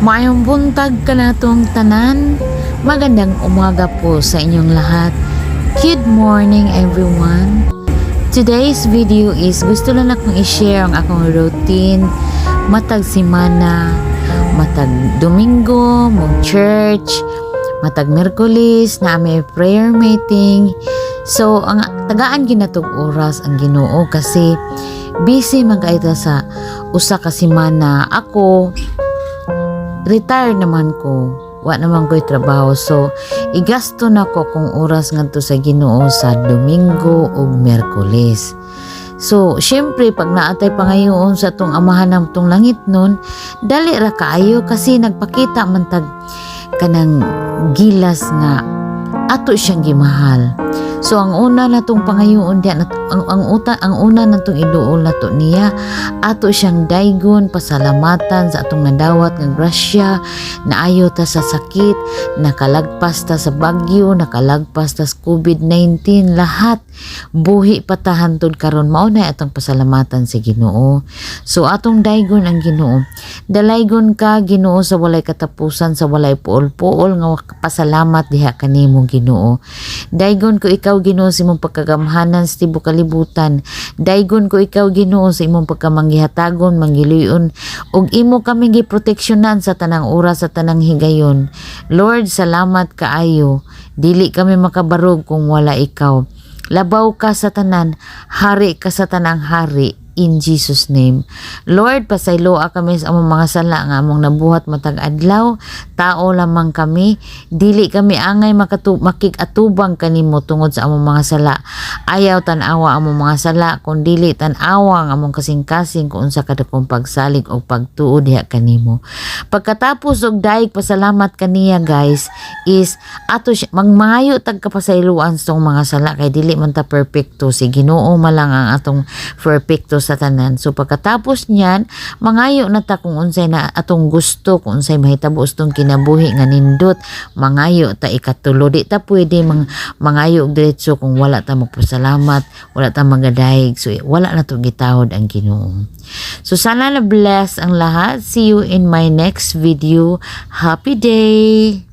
Maayong buntag kanatong tanan. Magandang umaga po sa inyong lahat. Good morning, everyone. Today's video is gusto lang akong i-share ang akong routine matag simana, matag Domingo, mag church, matag Miyerkules na may prayer meeting. So, ang tagaan ginatog oras ang Ginoo kasi busy man kaayo ta sa usa ka semana. Ako, retired naman ko. Wa naman ko'y trabaho. So, igasto na ko kung oras ngadto sa Ginoo sa Domingo ug Miyerkules. So, syempre, pag naatay pangayoon sa atong Amahan ng tong langit nun, dali ra kaayo kasi nagpakita man tag kanang gilas nga ato siyang gimahal. So ang una natong pangayoon diya ang una natong iduol nato niya, ato siyang daygon, pasalamatan sa atong nadawat nga grasya, naayo ta sa sakit, nakalagpas ta sa bagyo, nakalagpas ta sa COVID-19, lahat buhi pa ta hantod karon. Mao na atong pasalamatan sa Ginoo. So atong daygon ang Ginoo. Dalaygon ka, Ginoo, sa walay katapusan, sa walay puol-puol nga pasalamat diha kanimo, Ginoo. Daygon ko ikaw, Ginoo, sa imong pagkagamhanan sa tibuok kalibutan. Daygon ko ikaw, Ginoo, sa imong pagkamanggihatagon, manggiluyon ug imo kami giproteksyonan sa tanang oras, sa tanang higayon. Lord, salamat kaayo. Dili kami makabarog kung wala ikaw. Labaw ka sa tanan, hari ka sa tanang hari, in Jesus' name. Lord, pasayloa kami sa among mga sala nga among nabuhat matag adlaw. Tao lamang kami, dili kami angay makig-atubang kanimo tungod sa among mga sala. Ayaw tan-awa among mga sala, kun dili tan-awa ang among kasing-kasing kung unsa kadakong pagsalig o pagtuo diha kanimo. Pagkatapos og dayeg pasalamat kaniya, guys, is ato siya magmangayo tag kapasayloan sa tong mga sala kay dili man ta perpekto, si Ginoo man lang ang atong perpekto sa tanan. So pagkatapos niyan, mangayo na ta kung unsay na atong gusto, kung unsay mahitabo sa tong kinabuhi nga nindot. Mangayo ta ikatulo. Di ta pwede mangayo og diretso kung wala ta magpasalamat, wala ta magadayeg. So wala na to gitahod ang Ginoo. So sana na bless ang lahat. See you in my next video. Happy day!